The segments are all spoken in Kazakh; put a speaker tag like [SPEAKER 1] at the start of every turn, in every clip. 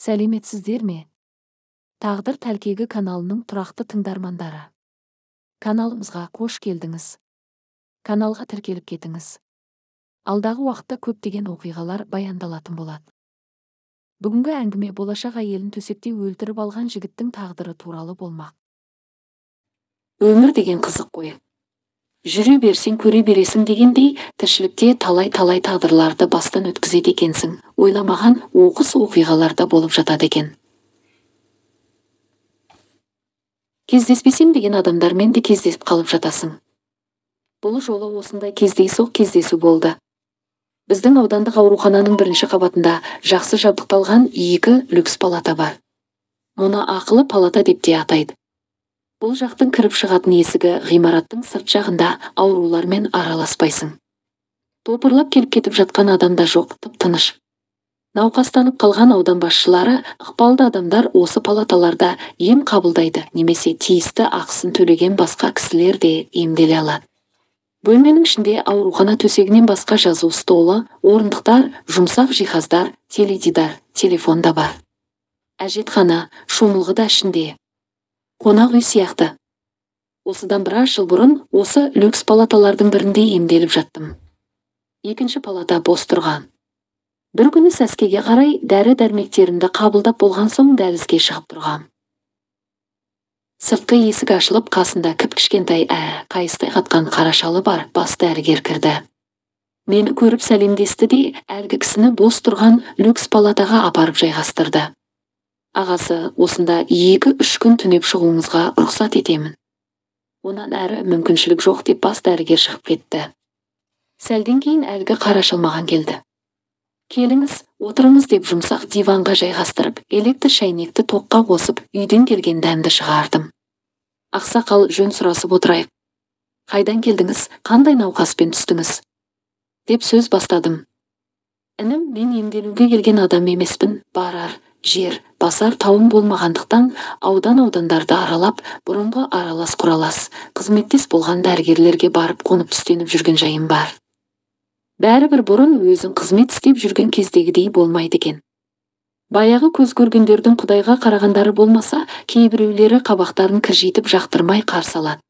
[SPEAKER 1] Сәлеметсіздер ме? Тағдыр тәлкегі каналының тұрақты тыңдармандары. Каналымызға қош келдіңіз. Каналға тіркеліп кетіңіз. Алдағы уақытта көптеген оқиғалар баяндалатын болады. Бүгінгі әңгіме болашақ әйелін төсекте өлтіріп алған жігіттің тағдыры туралы болмақ. Өмір деген қызық қой. Жүре берсең көре бересің дегендей, тіршілікте талай-талай тағдырларды бастан өткізеді екенсің. Ойламаған оқыс оқиғалар да болып жатады екен. Кездеспесем деген адамдармен де кездесіп қалып жатасың. Бұл жолы осындай кездейсоқ кездесу болды. Біздің аудандық аурухананың бірінші қабатында жақсы жабдықталған 2 люкс палата бар. Мұны ақылы палата деп те атайды. Бұл жақтың кіріп шығатын есігі ғимараттың сырт жағында, аурулармен араласпайсың. Топырлап келіп кетіп жатқан адам да жоқ, тып-тыныш. Науқастанып қалған аудан басшылары, ықпалды адамдар осы палаталарда ем қабылдайды, немесе тиісті ақысын төлеген басқа кісілер де емделе алады. Бөлменің ішінде аурухана төсегінен басқа жазу столы, орындықтар, жұмсақ жиһаздар, теледидар, телефон да бар. Әжетхана, шомылғы да ішінде. Қонақ үй сияқты. Осыдан біраз жыл бұрын осы люкс палаталардың бірінде емделіп жаттым. Екінші палата бос тұрған. Бір күні сәскеге қарай дәрі-дәрмектерімді қабылдап болған соң дәлізге шығып тұрғам. Сыртқы есік ашылып, қасында кіп-кішкентай қайыстай қатқан қара шалы бар бас дәрігер кірді. Мені көріп сәлемдесті де, әлгі кісіні бос тұрған люкс палатаға апарып жайғастырды. Ағасы, осында 2-3 күн түнеп шығуыңызға рұқсат етемін. Онан әрі мүмкіншілік жоқ деп бас дәрігер шығып кетті. Сәлден кейін әлгі қара шал маған келді. Келіңіз, отырыңыз деп жұмсақ диванға жайғастырып, электр шәйнекті тоққа қосып, үйден келген дәмді шығардым. Ақсақал, жөн сұрасып отырайық. Қайдан келдіңіз, қандай науқаспен түстіңіз? Деп сөз бастадым. Інім, мен емделуге келген адам емеспін, барар жер, басар тауым болмағандықтан аудан-аудандарды аралап, бұрынғы аралас-құралас, қызметтес болған дәрігерлерге барып қонып түстеніп жүрген жайым бар. Бәрібір бұрын өзің қызмет істеп жүрген кездегідей болмайды екен. Баяғы көз көргендердің құдайға қарағандары болмаса, кейбіреулері қабақтарын кіржитіп жақтырмай қарсы алады.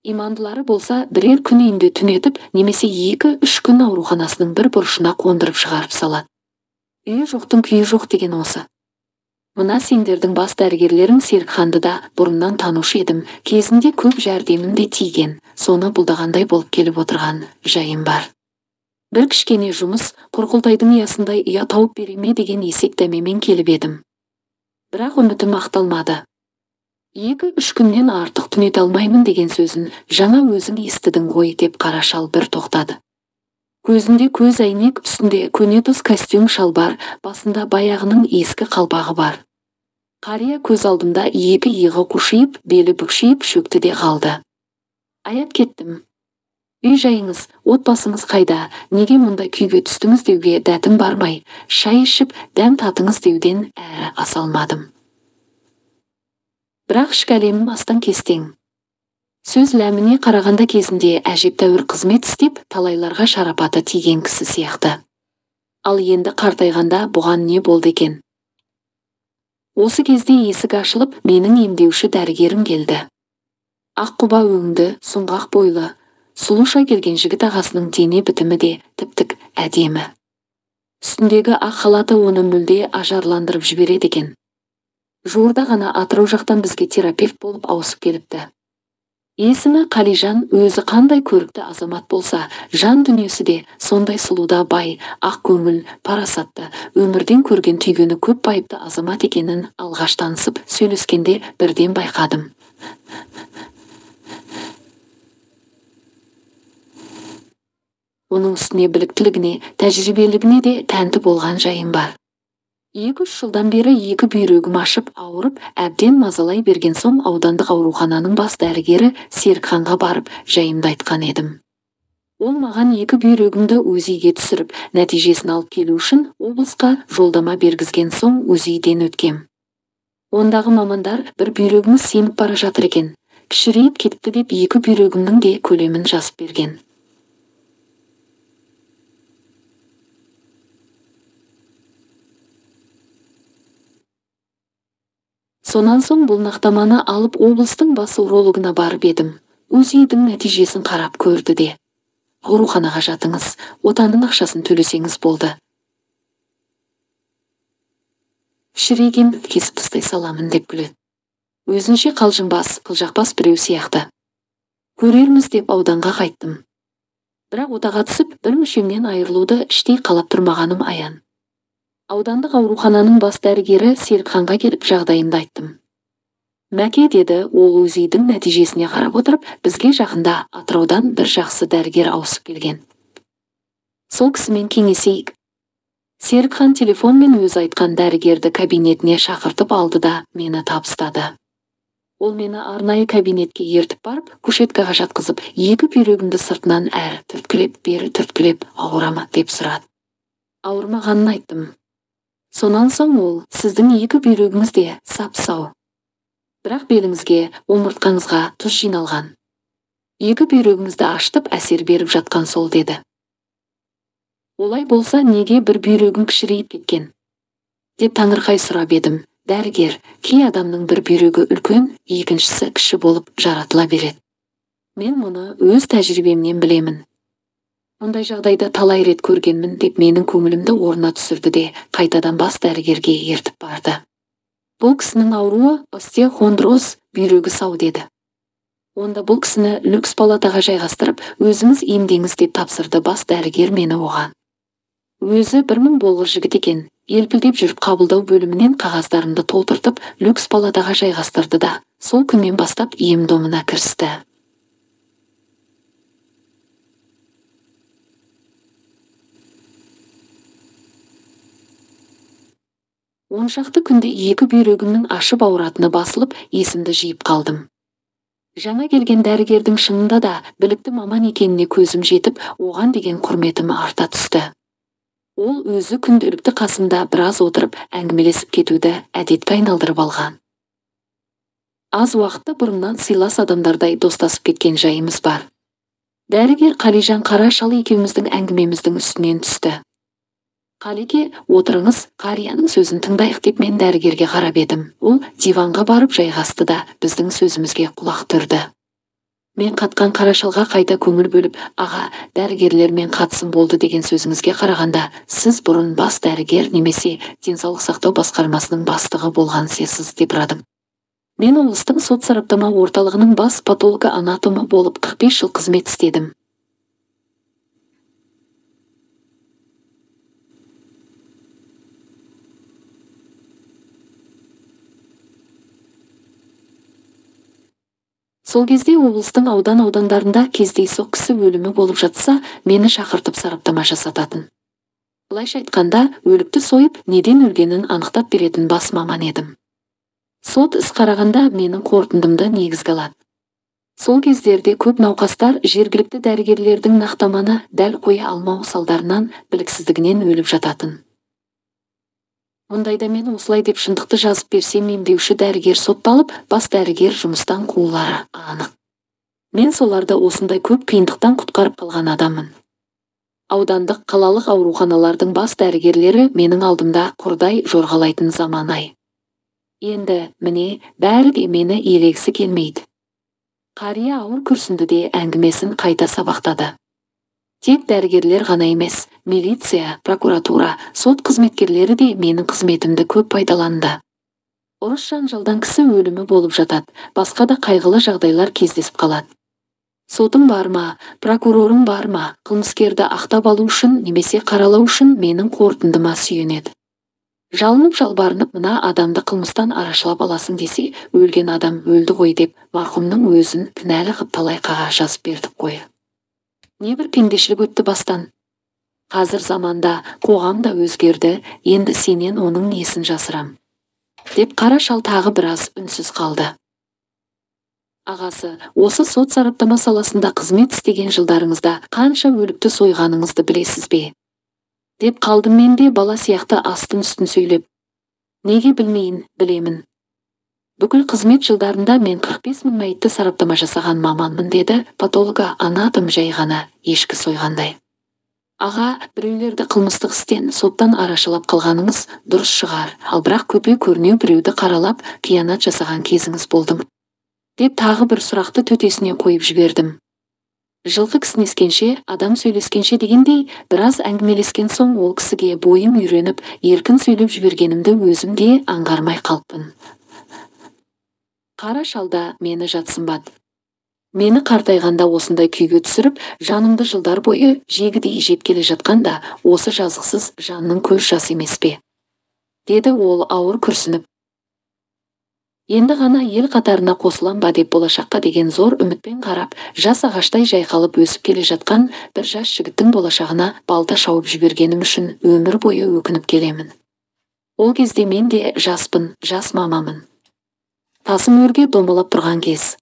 [SPEAKER 1] Имандылары болса, бірер күн үйінде түнетіп, немесе 2-3 күн ауруханасының бір бұрышына қондырып шығарып салады. Үйі жоқтың күйі жоқ деген осы. Мына сендердің бас дәрігерлерің Серікханды да бұрыннан танушы едім, кезінде көп жәрдемім де тиген, соны бұлдағандай болып келіп отырған жайым бар. Бір кішкене жұмыс, құрқылтайдың ұясындай ұя тауып бере ме деген есек дәмемен келіп едім. Бірақ үмітім ақталмады. 2-3 күннен артық түнете алмаймын деген сөзін жаңа өзің естідің ғой деп қара шал бір тоқтады. Көзінде көз әйнек, үстінде көне тұс костюм шалбар, басында баяғының ескі қалпағы бар. Қария көз алдымда екі иығы қушиып, белі бүкшиіп шөкті де қалды. Аяп кеттім. Үй жайыңыз, отбасыңыз қайда, неге мұндай күйге түстіңіз деуге дәтім бармай, шай ішіп, дәм татыңыз деуден әрі аса алмадым. Бірақ ішкі әлемім астан кестең. Сөз ләміне қарағанда кезінде әжептәуір қызмет істеп, талайларға шарапаты тиген кісі сияқты. Ал енді қартайғанда бұған не болды екен? Осы кезде есік ашылып, менің емдеуші дәрігерім келді. Аққұба өңді, сұңғақ бойлы, сұлуша келген жігіт ағасының дене бітімі де тіп-тік әдемі. Үстіндегі ақ халаты оны мүлде ажарландырып жібереді екен. Жуырда ғана Атырау жақтан бізге терапевт болып ауысып келіпті. Есімі Қалижан, өзі қандай көрікті азамат болса, жан дүниесі де сондай сұлуда бай, ақ көңіл, парасатты, өмірден көрген түйгені көп байыпты азамат екенін алғаш танысып, сөйлескенде бірден байқадым. Оның үстіне біліктілігіне, тәжірибелігіне де тәнті болған жайым бар. 2-3 жылдан бері екі бүйрегім ашып, ауырып, әбден мазалай берген соң аудандық аурухананың бас дәрігері Серікханға барып, жайымды айтқан едім. Ол маған екі бүйрегімді УЗИ-ге түсіріп, нәтижесін алып келу үшін облысқа жолдама бергізген соң УЗИ-ден өткем. Ондағы мамандар бір бүйрегіміз семіп бара жатыр екен, кішірейіп кетті деп екі бүйрегімнің де көлемін жазып берген. Сонан соң бұл нақтаманы алып облыстың бас урологына барып едім. УЗИ-дің нәтижесін қарап көрді де. Ауруханаға жатыңыз, отаның ақшасын төлесеңіз болды. Шіреген кесіп тастай саламын деп күледі. Өзінше қалжыңбас, қылжақпас біреу сияқты. Көрерміз деп ауданға қайттым. Бірақ отаға түсіп, бір мүшемнен айырылуды іштей қалап тұрмағаным аян. Аудандық аурухананың бас дәрігері Серікханға келіп жағдайымды айттым. Мәке, деді ол УЗИ-дің нәтижесіне қарап отырып, бізге жақында Атыраудан бір жақсы дәрігер ауысып келген. Сол кісімен кеңесейік. Серікхан телефонмен өзі айтқан дәрігерді кабинетіне шақыртып алды да мені табыстады. Ол мені арнайы кабинетке ертіп барып, кушеткаға жатқызып, екі бүйрегімді сыртынан әрі түрткілеп, бері түрткілеп, ауыра ма деп сұрады. Ауырмағанын айттым. Сонан соң ол, сіздің екі бүйрегіңіз де сап-сау. Бірақ беліңізге, омыртқаңызға тұз жиналған. Екі бүйрегіңізді аштып әсер беріп жатқан сол, деді. Олай болса, неге бір бүйрегім кішірейіп кеткен? Деп таңырқай сұрап едім. Дәрігер, кей адамның бір бүйрегі үлкен, екіншісі кіші болып жаратыла береді. Мен мұны өз тәжірибемнен білемін. Мұндай жағдайда талай рет көргенмін деп менің көңілімді орнына түсірді де қайтадан бас дәрігерге ертіп барды. Бұл кісінің ауруы остеохондроз, бүйрегі сау, деді. Онда бұл кісіні люкс палатаға жайғастырып, өзіңіз емдеңіз деп тапсырды бас дәрігер мені оған. Өзі бір мың болғыр жігіт екен, елпілдеп жүріп қабылдау бөлімінен қағаздарымды толтыртып, люкс палатаға жайғастырды да, сол күннен бастап ем-домына кірісті. Он шақты күнде екі бүйрегімнің ашып ауыратыны басылып, есімді жиып қалдым. Жаңа келген дәрігердің шынында да білікті маман екеніне көзім жетіп, оған деген құрметім арта түсті. Ол өзі күнделікті қасымда біраз отырып, әңгімелесіп кетуді әдетке айналдырып алған. Аз уақытта бұрыннан сыйлас адамдардай достасып кеткен жайымыз бар. Дәрігер Қалижан қара шал екеуміздің әңгімеміздің үстінен түсті. Қалеке, отырыңыз, қарияның сөзін тыңдайық деп мен дәрігерге қарап едім. Ол диванға барып жайғасты да біздің сөзімізге құлақ түрді. Мен қатқан қара шалға қайта көңіл бөліп, аға, дәрігерлермен қатысым болды деген сөзіңізге қарағанда, сіз бұрын бас дәрігер немесе денсаулық сақтау басқармасының бастығы болған сесіз деп сұрадым. Мен облыстың сот сараптама орталығының бас патологоанатомы болып 45 жыл қызмет істедім. Сол кезде облыстың аудан-аудандарында кездейсоқ кісі өлімі болып жатса, мені шақыртып сараптама жасататын. Былайша айтқанда, өлікті сойып, неден өлгенін анықтап беретін бас маман едім. Сот іс қарағанда менің қорытындымды негізге алады. Сол кездерде көп науқастар жергілікті дәрігерлердің нақтаманы дәл қоя алмау салдарынан біліксіздігінен өліп жататын. Мұндайда мен осылай деп шындықты жазып берсем, емдеуші дәрігер сотталып, бас дәрігер жұмыстан қуылары анық. Мен соларды осындай көп қиындықтан құтқарып қалған адаммын. Аудандық, қалалық ауруханалардың бас дәрігерлері менің алдымда құрдай жорғалайтын заман-ай. Енді, міне, бәрі де мені елегісі келмейді. Қария ауыр күрсінді де әңгімесін қайта сабақтады. Тек дәрігерлер ғана емес, милиция, прокуратура, сот қызметкерлері де менің қызметімді көп пайдаланды. Ұрыс жанжалдан кісі өлімі болып жатады, басқа да қайғылы жағдайлар кездесіп қалады. Сотың бар ма, прокурорың бар ма, қылмыскерді ақтап алу үшін немесе қаралау үшін менің қорытындыма сүйенеді. Жалынып жалбарынып мына адамды қылмыстан арашалап аласың десе, өлген адам өлді ғой деп марқұмның өзін кінәлі қып талай қағаз жазып бердік қой. Небір пендешілік өтті бастан. Қазір заманда қоғам да өзгерді, енді сенен оның несін жасырам, деп қара шал тағы біраз үнсіз қалды. Ағасы, осы сот сараптама саласында қызмет істеген жылдарыңызда қанша өлікті сойғаныңызды білесіз бе? Деп қалдым мен де бала сияқты астын үстін сөйлеп. Неге білмейін, білемін. Бүкіл қызмет жылдарында мен 45 мың мәйітті сараптама жасаған маманмын, деді патолога-анатом жай ғана ешкі сойғандай. Аға, біреулерді қылмыстық істен, соттан арашалап қалғаныңыз дұрыс шығар, ал бірақ көпе көрінеу біреуді қаралап, қиянат жасаған кезіңіз болды ма? Деп тағы бір сұрақты төтесіне қойып жібердім. Жылқы кісінескенше, адам сөйлескенше дегендей, біраз әңгімелескен соң ол кісіге бойым үйреніп, еркін сөйлеп жібергенімді өзім де аңғармай қалыппын. Қара шалда мені жатсынбады. Мені қартайғанда осындай күйге түсіріп, жанымды жылдар бойы жегідей жеп келе жатқанда осы жазықсыз жанның көз жасы емес пе? Деді ол ауыр күрсініп. Енді ғана ел қатарына қосылам ба деп болашаққа деген зор үмітпен қарап, жас ағаштай жайқалып өсіп келе жатқан бір жас жігіттің болашағына балта шауып жібергенім үшін өмір бойы өкініп келемін. Ол кезде мен де жаспын, жас мамамын. Тасым өрге домалап тұрған кез.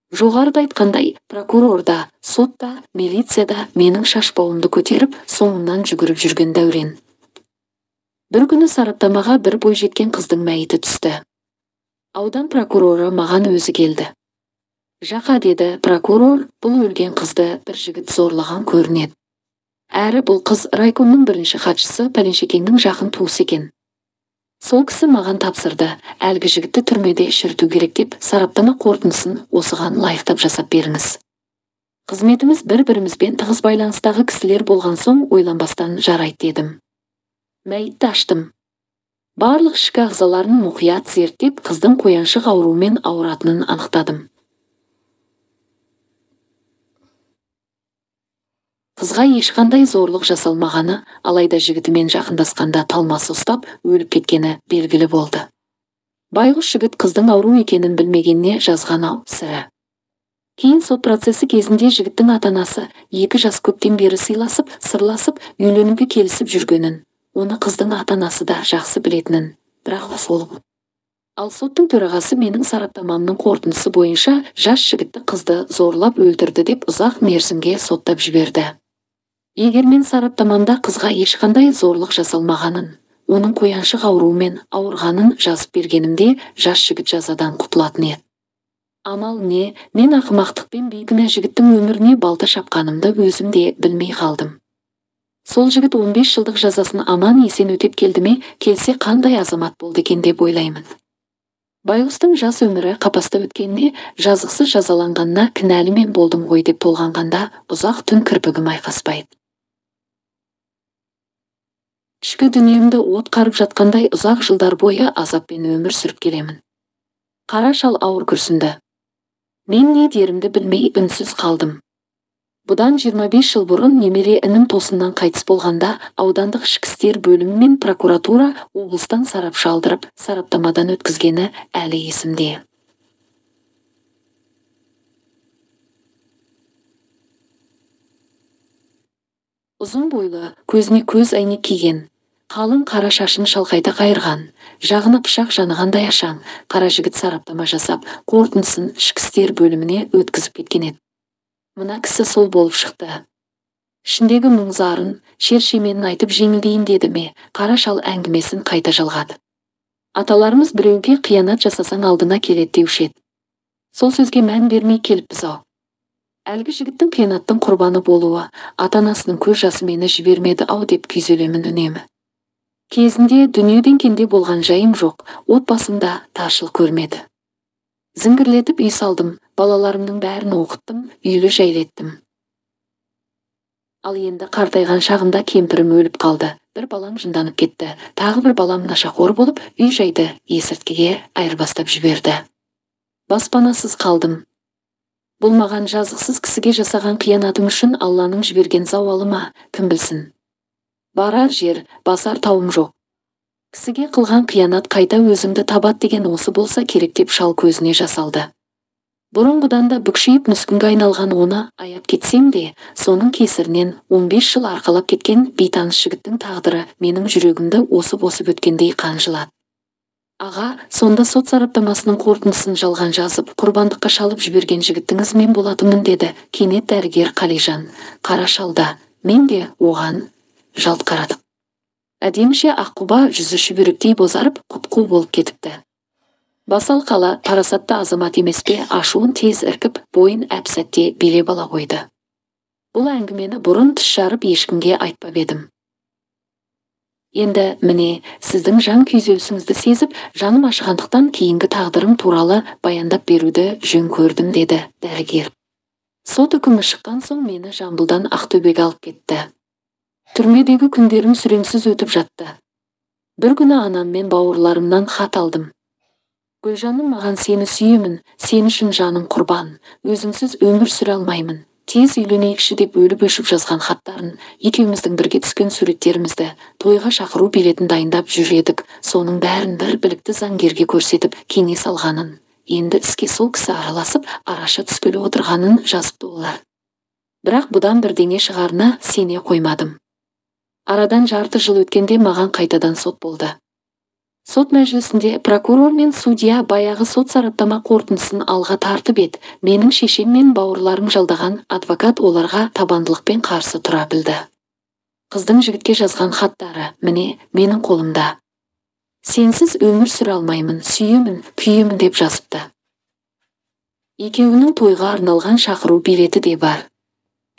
[SPEAKER 1] Жоғарыда айтқандай, прокурор да, сот та, милиция да менің шашбауымды көтеріп, соңымнан жүгіріп жүрген дәурен. Бір күні сараптамаға бір бойжеткен қыздың мәйіті түсті. Аудан прокуроры маған өзі келді. Жақа, деді прокурор, бұл өлген қызды бір жігіт зорлаған көрінеді. Әрі бұл қыз райкомның бірінші хатшысы Пәленшекеңнің жақын туысы екен. Сол кісі маған тапсырды, әлгі жігітті түрмеде шіріту керек деп сараптама қорытындысын осыған лайықтап жасап беріңіз. Қызметіміз бір-бірімізбен тығыз байланыстағы кісілер болған соң ойланбастан жарайды дедім. Мәйітті аштым. Барлық ішкі ағзаларын мұқият зерттеп, қыздың қояншық ауруымен ауыратынын анықтадым. Қызға ешқандай зорлық жасалмағаны, алайда жігітімен жақындасқанда талмасы ұстап, өліп кеткені белгілі болды. Байғұс жігіт қыздың ауру екенін білмегеніне жазған ау сірә. Кейін сот процесі кезінде жігіттің ата-анасы екі жас көптен бері сыйласып, сырласып, үйленуге келісіп жүргенін, оны қыздың ата-анасы да жақсы білетінін, бірақ сол. Ал соттың төрағасы менің сараптамамның қорытындысы бойынша жас жігітті қызды зорлап өлтірді деп ұзақ мерзімге соттап жіберді. Егер мен сараптамамда қызға ешқандай зорлық жасалмағанын, оның қояншық ауруымен ауырғанын жазып бергенімде жас жігіт жазадан құтылатын еді. Амал не, мен ақымақтықпен бейкүнә жігіттің өміріне балта шапқанымды өзім де білмей қалдым. Сол жігіт 15 жылдық жазасын аман есен өтеп келді ме, келсе қандай азамат болды екен деп ойлаймын. Байғұстың жас өмірі қапаста өткеніне, жазықсыз жазаланғанына кінәлі мен болдым ғой деп толғанғанда ұзақ түн кірпігім айқаспайды. Ішкі дүниемді от қарып жатқандай ұзақ жылдар бойы азаппен өмір сүріп келемін. Қара шал ауыр күрсінді. Мен не дерімді білмей үнсіз қалдым. Бұдан 25 жыл бұрын немере інім тосыннан қайтыс болғанда аудандық ішкі істер бөлімі мен прокуратура облыстан сарапшы алдырып, сараптамадан өткізгені әлі есімде. Ұзын бойлы, көзіне көз әйнек киген, қалың қара шашын шалқайта қайырған, жағына пышақ жанығандай ашаң, қара жігіт сараптама жасап, қорытындысын ішкі істер бөліміне өткізіп кеткен еді. Мына кісі сол болып шықты. Ішіндегі мұң-зарын, шер-шеменін айтып жеңілдейін деді ме, қара шал әңгімесін қайта жалғады. Аталарымыз біреуге қиянат жасасаң алдына келеді деуші еді. Сол сөзге мән бермей келіппіз-ау. Әлгі жігіттің қиянаттың құрбаны болуы, ата-анасының көз жасы мені жібермеді ау деп күйзелемін үнемі. Кезінде дүниеден кенде болған жайым жоқ, отбасымда таршылық көрмеді. Зіңгірлетіп үй салдым, балаларымның бәрін оқыттым, үйлі жайлеттім. Ал енді қартайған шағымда кемпірім өліп қалды, бір балам жынданып кетті, тағы бір балам нашақор болып, үй жайды есірткіге айырбастап жіберді. Баспанасыз қалдым. Бұл маған жазықсыз кісіге жасаған қиянатым үшін Алланың жіберген зауалы ма, кім білсін. Барар жер, басар тауым жоқ. Кісіге қылған қиянат қайта өзіңді табат деген осы болса керек деп шал көзіне жасалды. Бұрынғыдан да бүкшиіп мүскінге айналған оны аяп кетсем де, соның кесірінен 15 жыл арқалап кеткен бейтаныс жігіттің тағдыры менің жүрегімді осып-осып өткендей қанжылады. Аға, сонда сот сараптамасының қорытындысын жалған жазып, құрбандыққа шалып жіберген жігіттің ізімен болатынмын деді кенет дәрігер Қалижан. Қара шалда, мен де оған жалт қарадым. Әдеміше аққұба жүзі шүберектей бозарып, құп-қу болып кетіпті. Басалқала парасатты азамат емес пе, ашуын тез іркіп, бойын әп-сәтте билеп ала қойды. Бұл әңгімені бұрын тіс жарып ешкімге айтпап едім. Енді міне сіздің жан күйзелісіңізді сезіп, жаным ашығандықтан кейінгі тағдырым туралы баяндап беруді жөн көрдім, деді дәрігер. Сот үкімі шыққан соң мені Жамбылдан Ақтөбеге алып кетті. Түрмедегі күндерім сүреңсіз өтіп жатты. Бір күні анам мен бауырларымнан хат алдым. Гүлжанның маған сені сүйемін, сен үшін жаным құрбан, өзіңсіз өмір сүре алмаймын, тез үйленейікші деп өліп-өшіп жазған хаттарын, екеуміздің бірге түскен суреттерімізді, тойға шақыру билетін дайындап жүр едік, соның бәрін бір білікті заңгерге көрсетіп кеңес алғанын, енді іске сол кісі араласып, араша түскелі отырғанын жазыпты олар. Бірақ бұдан бірдеңе шығарына сене қоймадым. Арадан жарты жыл өткенде маған қайтадан сот болды. Сот мәжілісінде прокурор мен судья баяғы сот сараптама қорытындысын алға тартып еді, менің шешем мен бауырларым жалдаған адвокат оларға табандылықпен қарсы тұра білді. Қыздың жігітке жазған хаттары, міне, менің қолымда. Сенсіз өмір сүре алмаймын, сүйемін, күйемін деп жазыпты. Екеуінің тойға арналған шақыру билеті де бар.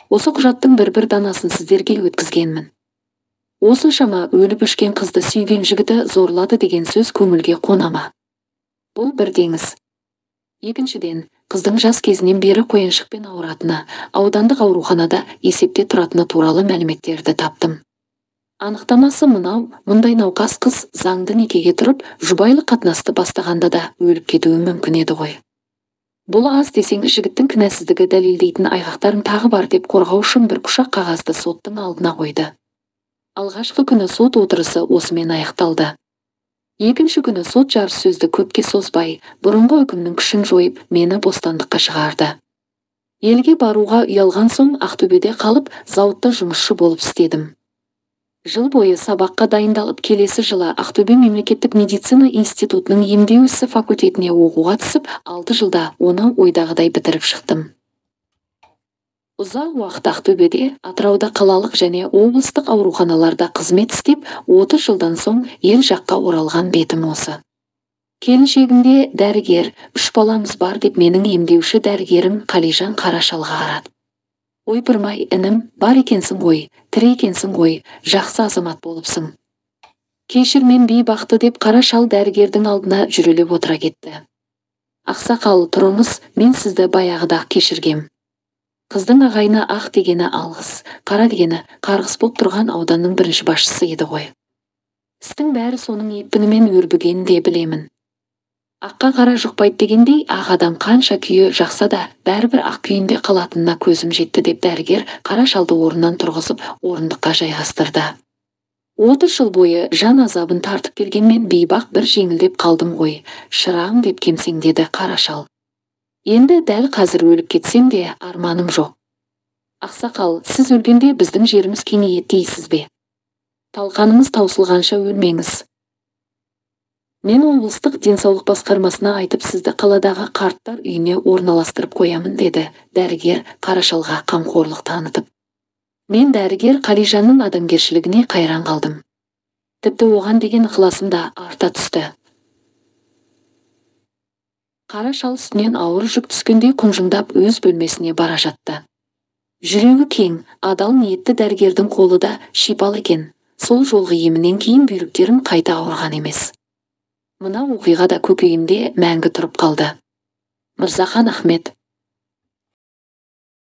[SPEAKER 1] Осы құжаттың бір-бір данасын сіздерге өткізгенмін. Осыншама өліп-өшкен қызды сүйген жігіті зорлады деген сөз көңілге қона ма? Бұл бір деңіз. Екіншіден, қыздың жас кезінен бері қояншықпен ауыратыны, аудандық ауруханада есепте тұратыны туралы мәліметтерді таптым. Анықтамасы мынау, мұндай науқас қыз заңды некеге тұрып, жұбайлық қатынасты бастағанда да өліп кетуі мүмкін еді ғой. Бұл аз десеңіз, жігіттің кінәсіздігі дәлелдейтін айғақтарым тағы бар деп қорғау үшін бір құшақ қағазды соттың алдына қойды. Алғашқы күні сот отырысы осымен аяқталды. Екінші күні сот жарыс сөзді көпке созбай, бұрынғы үкімнің күшін жойып, мені бостандыққа шығарды. Елге баруға ұялған соң Ақтөбеде қалып, зауытта жұмысшы болып істедім. Жыл бойы сабаққа дайындалып, келесі жылы Ақтөбе мемлекеттік медицина институтының емдеу ісі факультетіне оқуға түсіп, 6 жылда оны ойдағыдай бітіріп шықтым. Ұзақ уақыт Ақтөбеде, Атырауда қалалық және облыстық ауруханаларда қызмет істеп, 30 жылдан соң ел жаққа оралған бетім осы. Келіншегімде дәрігер, 3 баламыз бар деп менің емдеуші дәрігерім Қалижан Қарашалға қарады. Ойпырмай, інім, бар екенсің ғой, тірі екенсің ғой, жақсы азамат болыпсың. Кешір мен бейбақты деп Қарашал дәрігердің алдына жүрелеп отыра кетті. Ақсақал, тұрыңыз, мен сізді баяғыда кешіргем. Қыздың ағайына ақ дегені алғыс, қара дегені қарғыс болып тұрған ауданның бірінші басшысы еді ғой. Істің бәрі соның екпінімен өрбігенін де білемін. Аққа қара жұқпайды дегендей, ақ адам қанша күйі жақса да, бәрібір ақ күйінде қалатынына көзім жетті деп дәрігер қара шалды орнынан тұрғызып, орындыққа жайғастырды. 30 жыл бойы жан азабын тартып келгенмен бейбақ бір жеңілдеп қалдым ғой, шырағым деп кемсеңдеді қара шал. Енді дәл қазір өліп кетсем де арманым жоқ. Ақсақал, сіз өлгенде біздің жеріміз кеңейеді дейсіз бе? Талқаныңыз таусылғанша өлмеңіз. Мен облыстық денсаулық басқармасына айтып, сізді қаладағы қарттар үйіне орналастырып қоямын, деді дәрігер Қарашалға қамқорлық танытып. Мен дәрігер Қалижанның адамгершілігіне қайран қалдым. Тіпті оған деген ықыласым да арта түсті. Қара шал үстінен ауыр жүк түскендей құнжыңдап өз бөлмесіне бара жатты. Жүрегі кең, адал ниетті дәрігердің қолы да шипалы екен. Сол жолғы емінен кейін бүйректерім қайта ауырған емес. Мына оқиға да көкейімде мәңгі тұрып қалды. Мырзахан Ахмет.